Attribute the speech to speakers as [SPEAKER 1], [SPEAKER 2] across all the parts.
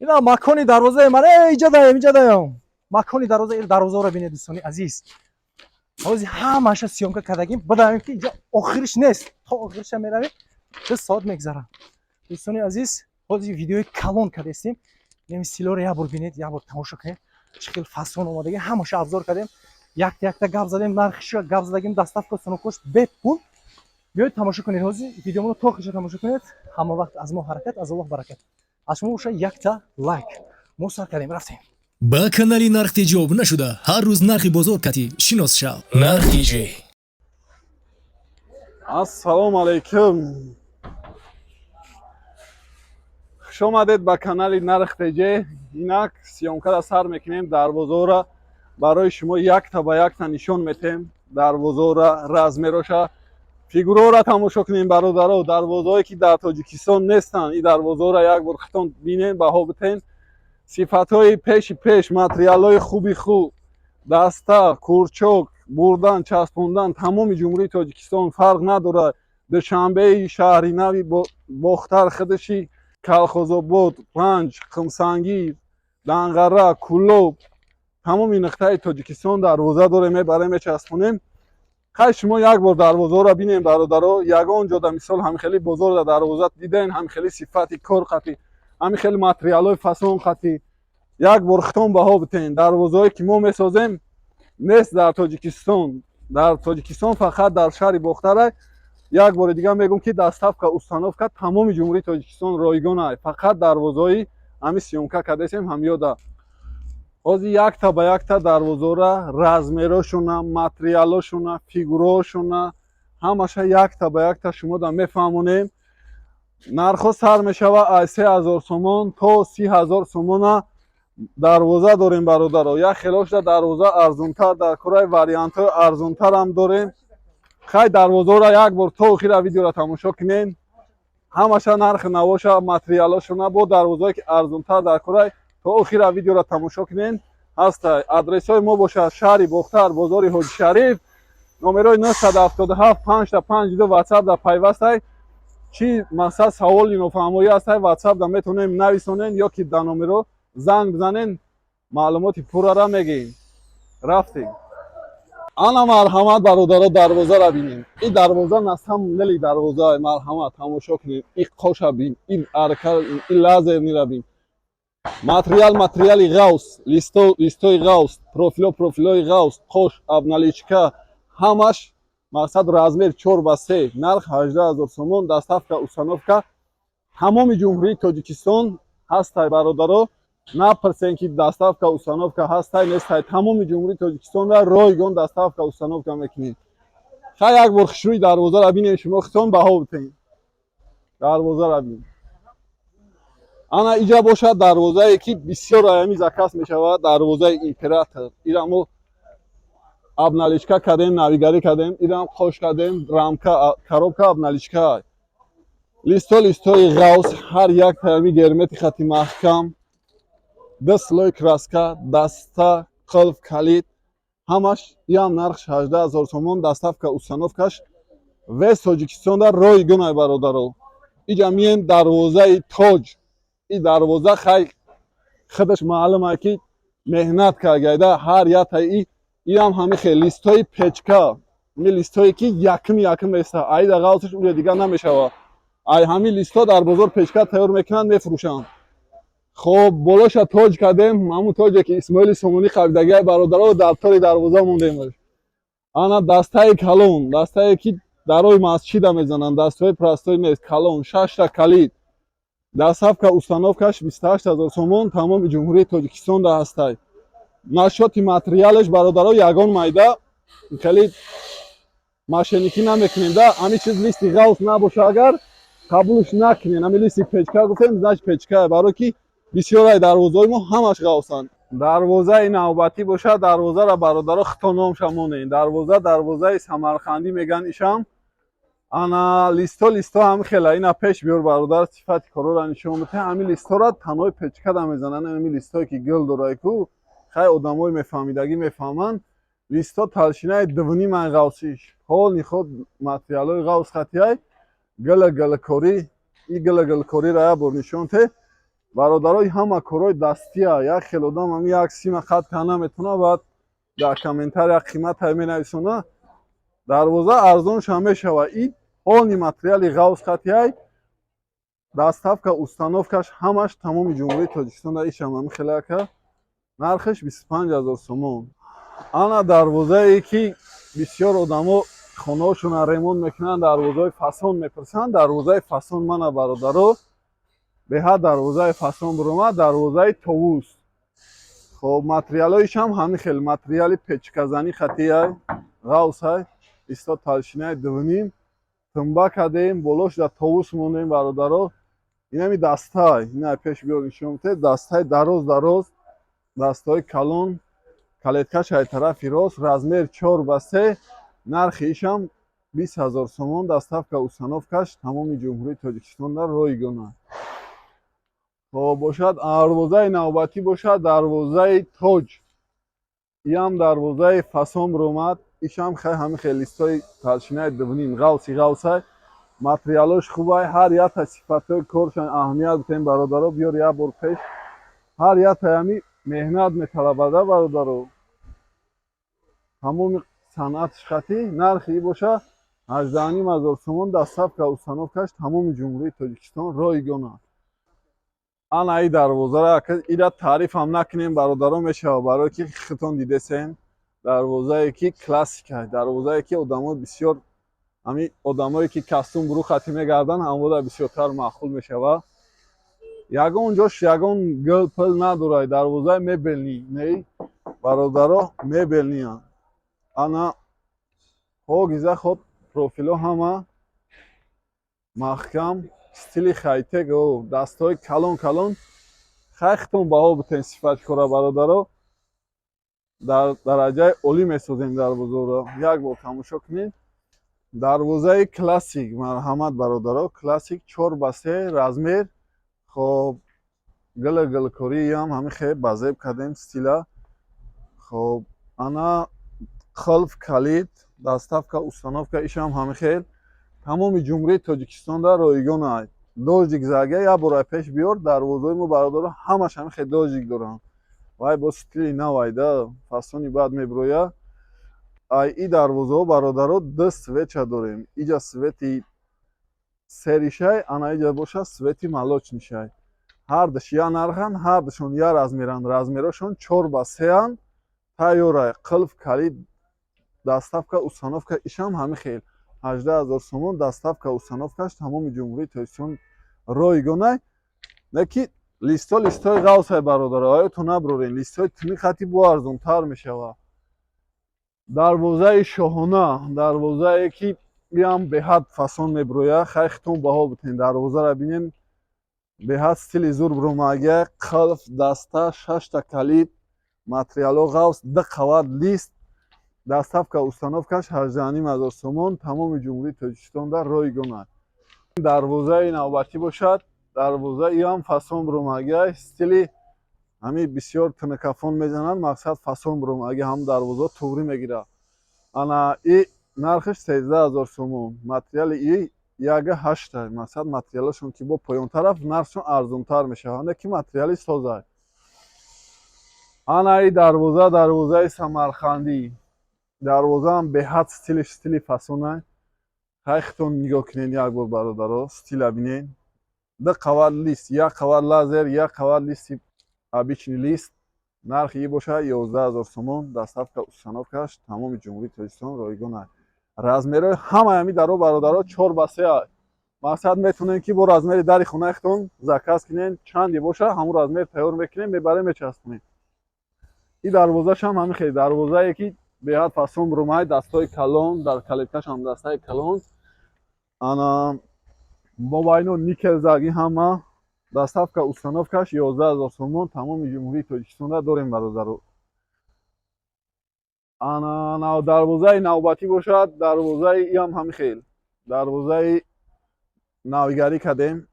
[SPEAKER 1] Ина макони дарвозаи ман. Э, иҷа даем, иҷа даем. Макони дарвоза, ин дарвозаро бинед, дӯстони азиз. Ҳозир ҳамаша съёмка кардагим, бидаем, ки иҷа охириш нест. То охириша меравем, 2 соат мегзарад. Дӯстони азиз, ҳозир видеои калон кардестем. Неми стилоро як бор бинед, як бор тамошо кунед. Чӣ хел фасон омадаги, ҳамаша обзор кардем. Якта якта гап задем, нархиша гап задагим, доставка, установкаш бепул. Биёед, тамошо кунед, ҳозир видеоморо то охириша тамошо кунед. Ҳама вақт аз мо ҳаракат, аз Аллоҳ баракат. Аз шумо боша якта лайк. Мо сар кардем, рафтем.
[SPEAKER 2] Ба канали Нарх ТЖ обуна шуда, ҳар рӯз нархи бозор кати шинос шав. Нарх ТЖ.
[SPEAKER 3] Ассалому алайкум, хуш омадед ба канали Нарх ТЖ. Инак съёмкара сар мекунем. Дарвозора барои шумо якта ба якта нишон метем, дарвозора, размероша, фигурора тамошо кунем. Бародаро, дарвозое ки дар Тоҷикистон нестанд, ин дарвозора як бор хитон бинен, баҳо битен. Сифатҳои пеши пеш, материалҳои хуби хуб, даста, курчок, бурдан, часпондан тамоми Ҷумҳурии Тоҷикистон фарқ надорад: Душанбеи, Шаҳри Нави, Бохтар, худаши Калхозобод, Панҷ, Қумсангир, Данғара, Кӯлоб, тамоми нуқтаи Тоҷикистон дарвоза дорем, мебарем, мечаспонем. Хай, шумо як бор дарвозаро бинем, бародаро. Ягон ҷода, мисол, ҳамихели бозорда дарвоза диден, ҳамихели сифати кор қатӣ, ҳамихели материалҳои фасон қатӣ? Як бор хитон баҳо битен. Дарвозаҳое ки мо месозем, нест дар Тоҷикистон. Дар Тоҷикистон фақат дар шаҳри Бохтара. Як бори дигар мегӯм, ки доставка, установка тамоми Ҷумҳурии Тоҷикистон ройгон ай. Фақат дарвозаҳои ҳами съёмка кардесем, ҳамёда. Ҳозир якта ба якта дарвозора, размерошона, материалошона, фигураошона, ҳамаша якта ба якта шумода мефаҳмонем. Нархҳо сар мешавад аз 3000 сомон то 30 000 сомона дарвоза дорем, бародаро. Як хелошда дарвоза арзонтар дар кораи, вариантҳои арзонтарам дорем. Хай, дарвозаро як бор то охира видеоро тамошо кунен. Ҳамаша нархи навоша, материалошона, бо дарвозае ки арзонтар дар кораи, то охира видеоро тамошо кунен. Ҳастай адресҳои мо бошад: шаҳри Бохтар, бозори Ҳоҷи Шариф, номерои 977 552 Ватсап дар пайвастай. Чӣ мақсад, саволи нофаҳмоӣ ҳастай, Ватсап да метавонем нависонен ё ки дар номеро занг бизанен, маълумоти пуррара мегӯем. Рафтем. Ана, марҳамат, бародаро, дарвозаро бинем. Ин дарвоза на самом деле дарвоза. Марҳамат, тамошо кунем. Ин қоша бин, ин арка, ин лазерныйра бин. Материал, материали ғавс, листои ғавс, профило, профилои ғавс, қош, обналичка, ҳамаш. Мақсад, размер 4 ба 3, нарх 18 000 сомон, доставка, установка тамоми Ҷумҳурии Тоҷикистон ҳастай. Бародаро, напурсен, ки доставка, установка ҳастай, нестай. Тамоми Ҷумҳурии Тоҷикистонра ройгон доставка, установка мекунем. Хай, як бор хушрӯи дарвозаро бинем, шумо хитон баҳо битен. Дарвозаро бин. Ана, иҷа бошад дарвозае, ки бисёр аями заказ мешавад, дарвозаи император. Ира мо обналичка кардем, навигарӣ кардем, ирам қош кардем, рамка, коробка обналичка, листо, листои ғавс, ҳар як таями герметик хати маҳкам, ду слой краска, даста, қулф, калид, ҳамаш. Иам нархш 18 000 сомон, доставка, установкаш весь Тоҷикистонда ройгонай, бародаро. Иҷа мием дарвозаи тоҷ. И дарвоза, хай, худаш маълума, ки меҳнат каргайда ҳар яктаи. Иам ҳами хел листои печка, ҳами листое ки якм якм еста, аида ғавсаш уре дигар намешавад. Ай ҳамин листо дар бозор печка тайёр мекунанд, мефурӯшанд. Хоб, болоша тоҷ кардем, ҳамун тоҷе ки Исмоили Сомонӣ қабидагиай, бародаро, дар тори дарвоза мондемаш. Ана, дастаи калон, дастае ки дарои масҷида мезананд, дастҳои простой нест, калон, шашта калид, доставка, установкаш 28 000 сомон, тамоми Ҷумҳурии Тоҷикистонда ҳастай. Насчёти материалеш, бародаро, ягон майда хеле мошенникӣ намекунем да. Ҳамин чиз листи ғавс набоша агар, қабулш накунем. Ҳамин листи печка гуфтем, значит печка, барое ки бисёраи дарвозаҳои мо ҳамаш ғавсанд. Дарвозаи навбатӣ бошад, дарвозаро, бародаро, хито номша монем. Дарвоза, дарвозаи самарқандӣ меган ишам. Ана, листо, листо ҳами хела. Ина пеш биёр, бародар, сифати корора нишон бите. Ҳамин листора танҳои печкада мезананд. Ҳамин листое ки гил дорай ку, хай, одамои мефаҳмидагӣ мефаҳманд. Листо толщинаи дувнимай ғавсиш, полный худ материалҳои ғавс хатиай, гила гилакорӣ. И гила гилакориро як бор нишон те. Бародарои, ҳама корҳои дастия. Як хел одам ҳами як сима хат кана наметавона, баъд дар комментария қимата менависона. Дарвоза арзоншам мешава. И полный материали ғавс хатиай, доставка, установкаш ҳамаш тамоми Ҷумҳурии Тоҷикистон. Ишам ҳами хелака, нархаш 25 000 сомон. Ана дарвозае, ки бисёр одамо хонаҳошонро ремонт мекунанд, дарвозаҳои фасон мепурсанд. Дарвозаи фасон мана, бародаро, беҳад дарвозаи фасон биромад, дарвозаи товус. Хоб, материалҳоишам ҳамин хел материали печказанӣ хатиай, ғавсай, исто толщинаи 2,5 тумба кардем, болош дар товус мондем, бародаро. Инами дастай, ина пеш биёр, нишон бите. Дастаи дароз дароз, дастаҳои калон, калиткаш ай тарафи рост, размер 4 ба 3, нархи ишам 20 000 сомон, доставка, установкаш тамоми Ҷумҳурии Тоҷикистон дар ройгона. Хоб, бошад, дарвозаи навбатӣ бошад дарвозаи тоҷ. Иам дарвозаи фасон биромад. Ишам хай ҳамин хел листои толщинаи 2,5, ғавси ғавсай, материалош хубай. Ҳар якта сифатҳои коршон аҳамият битем, бародаро. Биёр як бор пеш. Ҳар яктаи ҳами меҳнат металабада, бародаро, тамоми санъатш хатӣ. Нархи и боша 18 500 сомон, доставка, установкаш тамоми Ҷумҳурии Тоҷикистон ройгона. Ана и дарвозара ира таърифам накунем, бародаро, мешава, барое ки худтон дидесен. Дарвозае ки классика, дарвозае ки одамо бисёр, ҳами одамое ки костюм брюк хати мегарданд, ҳамода бисёртар маъқул мешава. Ягон ҷош ягон гил пил надорад. Дарвозаи мебельный не, бародаро, мебельныянд. Ана ҳогиза ход, профило ҳама маҳкам, стили хайтек, дастҳои калон калон. Хайхтон баҳо битен сифати кора, бародаро. Дар дараҷаи олӣ месозем дарвозаро. Як бор тамошо кунед. Дарвозаи классик, марҳамат, бародаро, классик, 4 ба 3 размер. Хоб, гила гилкориам ҳамин хел базеб кардем стила. Хоб, ана қулф, калид, доставка, установка ишам ҳамин хел тамоми Ҷумҳурии Тоҷикистонда ройгон. Дождик зага, як бора пеш биёр. Дарвозаҳои мо, бародаро, ҳамаш ҳамин хел дождик доранд. Вай бо стили навайда фасони баъд мебирояд. Ай и дарвозаҳо, бародаро, ду цвета дорем. Иҷа цвети серый шай, ана иҷа бошад цвети молочный шай. Ҳардуш як нарханд, ҳардушон як размеранд, размерошон 4 ба 3-анд. Тайёрай, қулф, калид, доставка, установка ишам ҳамин хел 18 000 сомон, доставка, установкаш тамоми Ҷумҳурии Тоҷикистон ройгонай. Не ки листо, листои ғавсай, бародаро, оётон набурорен, листои тими хати бо арзонтар мешавад. Дарвозаи шоҳона, дарвозае ки иам беҳад фасон мебирояд. Хайхтон баҳо битен. Дарвозаро бинен, беҳад стили зур биромагия. Қулф, даста, шашта калид, материало ғавс, ду қават лист, доставка, установкаш 18 500 сомон, тамоми Ҷумҳурии Тоҷикистонда ройгон. Дарвозаи навбатӣ бошад дарвоза иам фасон биромагия, стили ҳами бисёр тинакафон мезананд. Мақсад, фасон биромаги, ҳам дарвоза туғрӣ мегирад. Ана и нархаш 13 000 сомон, материали и яга ҳашта. Мақсад, материалашон ки бо поёнтар рафт, нархшон арзонтар мешавад, не ки материали созай. Ана и дарвоза, дарвозаи самарқандӣ. Дарвозаам беҳад стилиш стили фасонай. Хайхтон нигоҳ кунед як бор, бародаро, стила бинед. Ду қават лист, як қават лазер, як қават листи обычный лист. Нархи и бошад 11 000 сомон, доставка, установкаш тамоми Ҷумҳурии Тоҷикистон ройгон аст. Размерҳои ҳамаи ҳами даро, бародаро, 4 ба 3. Мақсад, метавонем ки бо размери дари хонаи заказ кунем, чанде бошад, ҳамон размер тайёр мекунем, мебарем, мечаспонем. И дарвозашам ҳамин хел дарвозае ки беҳад фасон румай, дастҳои калон, дар калиткашам дастаи калон. Ана бобайно никел заги ҳама, доставка, установкаш 11 000 сомон, тамоми Ҷумҳурии Тоҷикистонда дорем, бародаро. Ана дарвозаи навбатӣ бошад дарвозаи иам ҳамин хел дарвозаи навигарӣ кардем.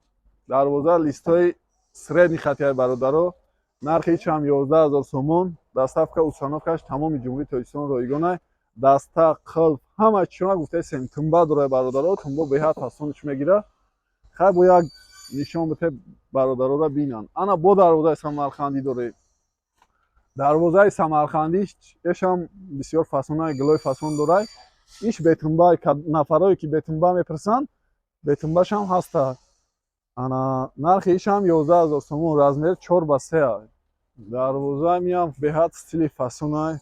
[SPEAKER 3] Дарвоза листҳои средний хатиай, бародаро, нархи ичам 11 000 сомон, доставка, установкаш тамоми Ҷумҳурии Тоҷикистон ройгонай. Даста, қулф, ҳама чима гуфтаисем. Тумба дорад, бародаро, тумбо беҳад фасонаш мегирад. Хай, бо як Нишон бите, бародарора бинанд. Ана бо дарвозаи самарқандӣ дорем. Дарвозаи самарқандӣ эшам бисёр фасонаи, гилои фасон дорай. Иш бетумба, нафарое ки бетумба мепурсанд, бетумбашам ҳаста. Ана нархи ишам 11 000 сомон, размер 4 ба 3. Дарвозаи миам беҳад стили фасонай.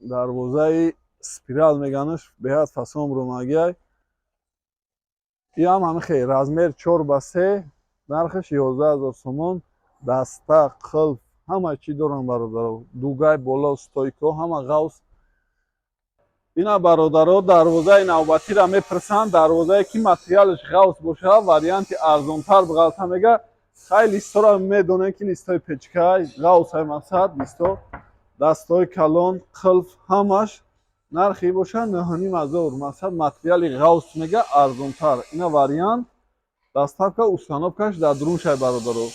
[SPEAKER 3] Дарвозаи спирал меганаш, беҳад фасон румагиай. Иам ҳамин хел, размер 4 ба 3, нархаш 11 000 сомон. Даста, қулф, ҳама чӣ дорам, бародаро. Дугай боло, стойко, ҳама ғавс. Ина, бародаро, дарвозаи навбатиро мепурсанд. Дарвозае ки материалаш ғавс боша, варианти арзонтар бағалта мега. Хай, листора медонем, ки листои печкай ғавсай, мақсад листо, дастҳои калон, қулф, ҳамаш. Нархи боша 9500. Мақсад, материали ғавс мега, арзонтар. Ина вариант, доставка, установкаш дар дуруншай, бародаро.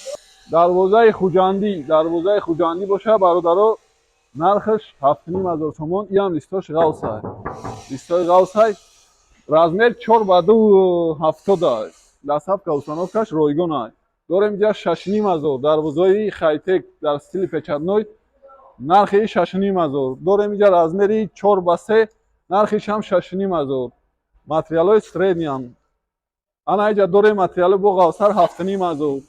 [SPEAKER 3] Дарвозаи хуҷандӣ, дарвозаи хуҷандӣ боша, бародаро, нархаш 7500 сомон. Иам листош ғавсай, листои ғавсай, размер 4 ба 2,70. Доставка, установкаш ройгонай. Дорем инҷа 6500, дарвозаи хайтек дар стили печатной, нархи 6500. Дорем инҷа размери 4 ба 3, нархишам 6500, материалҳои средниян. Ана инҷа дорем материали бо ғавсар, 7500,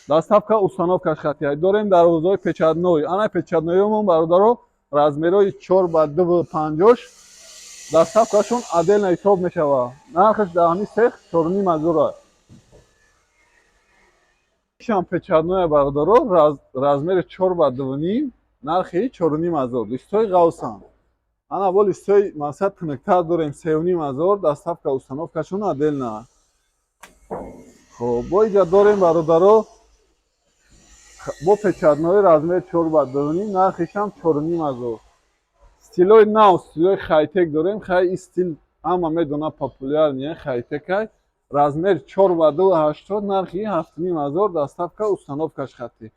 [SPEAKER 3] доставка, установкаш хатия. Дорем дарвозаҳои печатной. Ана печатнойомон, бародаро, размерҳои 4 ба 2,50-ш, доставкашон отдельно ҳисоб мешавад. Нархаш дар ҳамин сех 4500. Шам печатное, бародаро, размери 4 ба 2,5, нархи 4500, листои ғавсанд. Ана бо листои, мақсад, тунуктар дорем, 3500, доставка, установкашон отдельно. Хоб, бо иҷа дорем, бародаро, бо печатнои размери 4 ба 2,5, нархишам 4500. Стилои нав, стилои хайтек дорем. Хай, ин стил ҳама медонад, популярный хайтекай. Размер 4 ба 2,80, нархи 7500, доставка, установкаш хатӣ.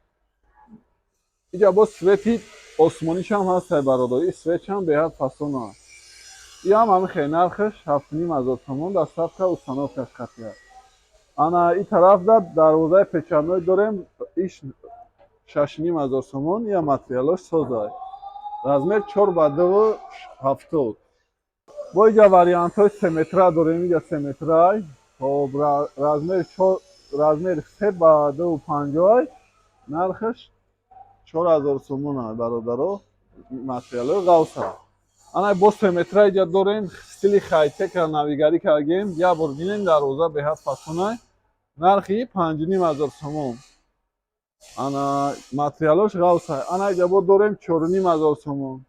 [SPEAKER 3] Иҷа бо цвети осмонишам ҳастай, бародар. И цветшам беҳад фасона. Иам ҳамин хел, нархаш 7500 сомон, доставка, установкаш хатӣ. Ана и тарафда дарвозаи печатной дорем, иш 6500 сомон. Я материалош созай, размер 4 ба 2,70. Бо иҷа вариантҳои семетра дорем. Иҷа семетрай. Хоб, размери 3 ба 2,50, нархаш 4000 сомона, бародаро, материалҳои ғавса. Ана бо семетра иҷа дорем, стили хайтека навигарӣ кардем. Як бор бинем, дарвоза беҳад фасонай. Нархи 5500 сомон. Ана материалош ғавсай. Ана иҷа бо дорем 4500 сомон,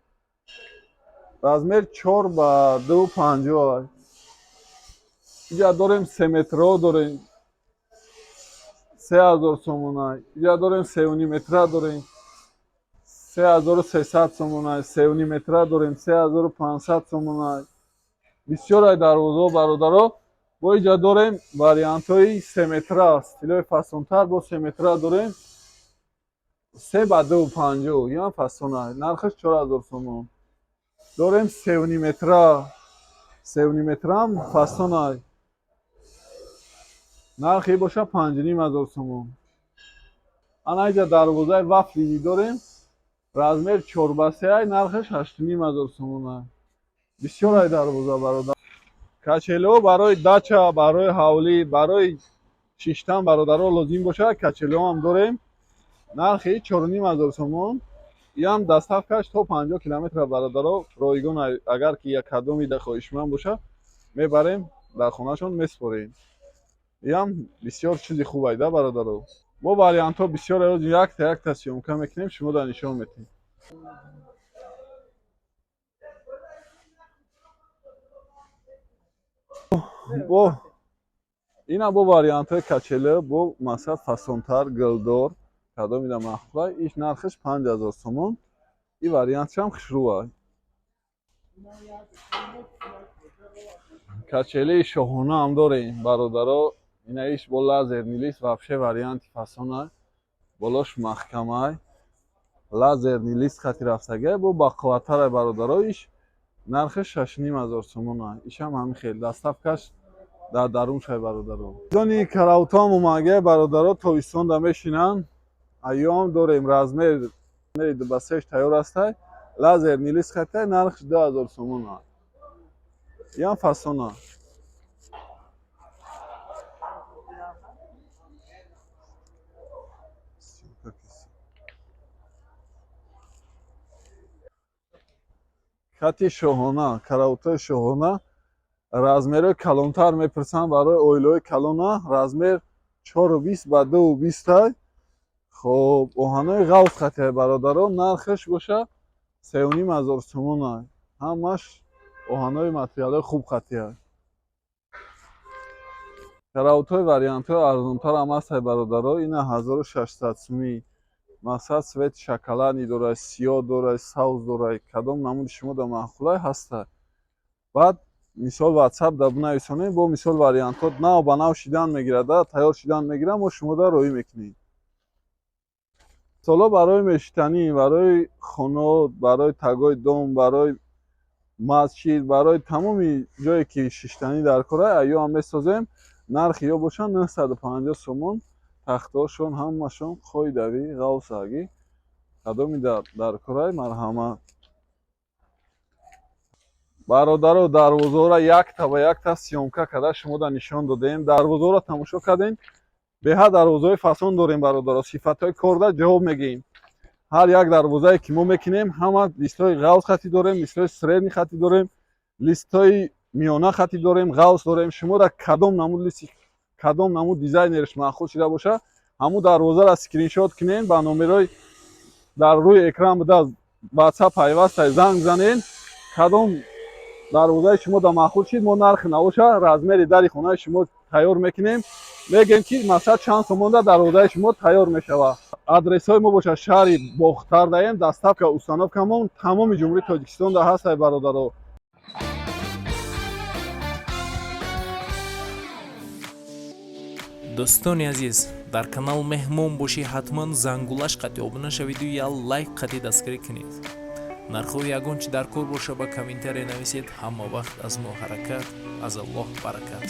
[SPEAKER 3] размер 4 ба 2,50. Иҷа дорем семетро, дорем 3000 сомона. Иҷа дорем сеюниметра, дорем 3300 сомона. Сеюниметра дорем 3500 сомона. Бисёрай дарвозаҳо, бародаро. Бо иҷа дорем вариантҳои семетра, стилҳои фасонтар. Бо семетра дорем, 3 ба 2,50, ям фасона, нархаш 4000 сомон. Дорем сеюниметра, сеюниметрам фасонай, нархи боша 5500 сомон. Ана иҷа дарвозаи вафлинӣ дорем, размер 4 ба 3, нархаш 8500 сомона. Бисёрай дарвоза, бародар. Качелиҳо барои дача, барои ҳавлӣ, барои шиштан, бародаро, лозим бошад, качелиҳоам дорем. Нархи 4500 сомон. Иам доставкаш то 50 километра, бародаро, ройгон. Агар ки як кадоми хоҳишманд бошад, мебарем, дар хонаашон месупорем. Иам бисёр чизи хубай да, бародаро. Мо вариантҳо бисёр, якта якта съёмка мекунем, шумо дар нишон метиҳем. Бо ина бо вариантҳои качели, бо мақсад фасонтар, гилдор, кадомида маъқулай. Иш нархаш 5000 сомон. И вариантшам хушрӯай. Качелии шоҳонаам дорем, бародаро. Ина иш бо лазерный лист, вообще варианти фасонай, болош маҳкамай, лазерный лист хати рафтагай, бо бақувваттарай, бародаро. Иш нархаш 6500 сомона. Ишам ҳамин хел, доставкаш Дар дарун шай, бародаро. Дони каравотам омаге, бародаро, тобистонда мешинанд. Аём дорем, размер ба сеш тайёр астай, лазерный лист хатай, нархш 2000 сомон. Ям фасона. Кати шоҳона, каравотои шоҳона, размерҳои калонтар мепурсанд, барои оилаҳои калона, размер 4,20 ба 2,20-ай. Хоб, оҳанои ғавз хатиай, бародаро, нархаш боша 3500 сомонай. Ҳамаш оҳанои материалҳои хуб хатиай. Каравотҳои вариантҳои арзонтар ҳам ҳастай, бародаро, ина 1600 сумӣ. Мақсад, цвет и шоколадный дорад, сиёҳ дорад, сабз дорад, кадом намуди шумо да маъқулай, ҳастай. Баъд мисол ватсап да бинависонем, бо мисол вариантҳо нав ба нав шидан мегирад, тайёр шидан мегирад, мо шумода роҳӣ мекунем. Мисолҳо барои мешитанӣ, барои хонаҳо, барои тагои дом, барои масҷид, барои тамоми ҷое ки шиштанӣ дар кор аю ҳам месозем. Нархи ё бошанд 950 сомон. Тахтҳошон ҳамашон қоидавӣ, ғавсагӣ. Кадоми дар корай, марҳамат. Бародаро, дарвозаҳоро якта ба якта съёмка карда шумода нишон додем. Дарвозаҳоро тамошо кардем. Беҳад дарвозаҳои фасон дорем, бародаро, сифатҳои корда ҷавоб мегӯем. Ҳар як дарвозае ки мо мекунем, ҳама листҳои ғавз хатӣ дорем, листҳои средний хатӣ дорем, листҳои миёна хатӣ дорем, ғавз дорем. Шуморо кадом намуд листи, кадом намуд дизайнерш маъқул шуда боша, ҳамун дарвозаро скриншот кунем, ба номерҳои дар рӯи экран буда ватсап пайваста занг занен. Кадом дарвозаи шумо да маъқул шид, мо нархи навоша, размери дари хонаи шумо тайёр мекунем, мегӯем ки масалан чанд сомонда дарвозаи шумо тайёр мешавад. Адресҳои мо бошад, шаҳри Бохтар даем. Доставка, установкамон тамоми Ҷумҳурии Тоҷикистон да ҳастай, бародаро.
[SPEAKER 4] Дӯстони азиз, дар канал меҳмон бошӣ, ҳатман зангулаш қатъи обуна шавиду як лайк қатъи дастгирӣ кунед. Нархҳои ягон чи дар кор боша, ба комментария нависед. Ҳама вақт аз мо ҳаракат, аз Аллоҳ баракат.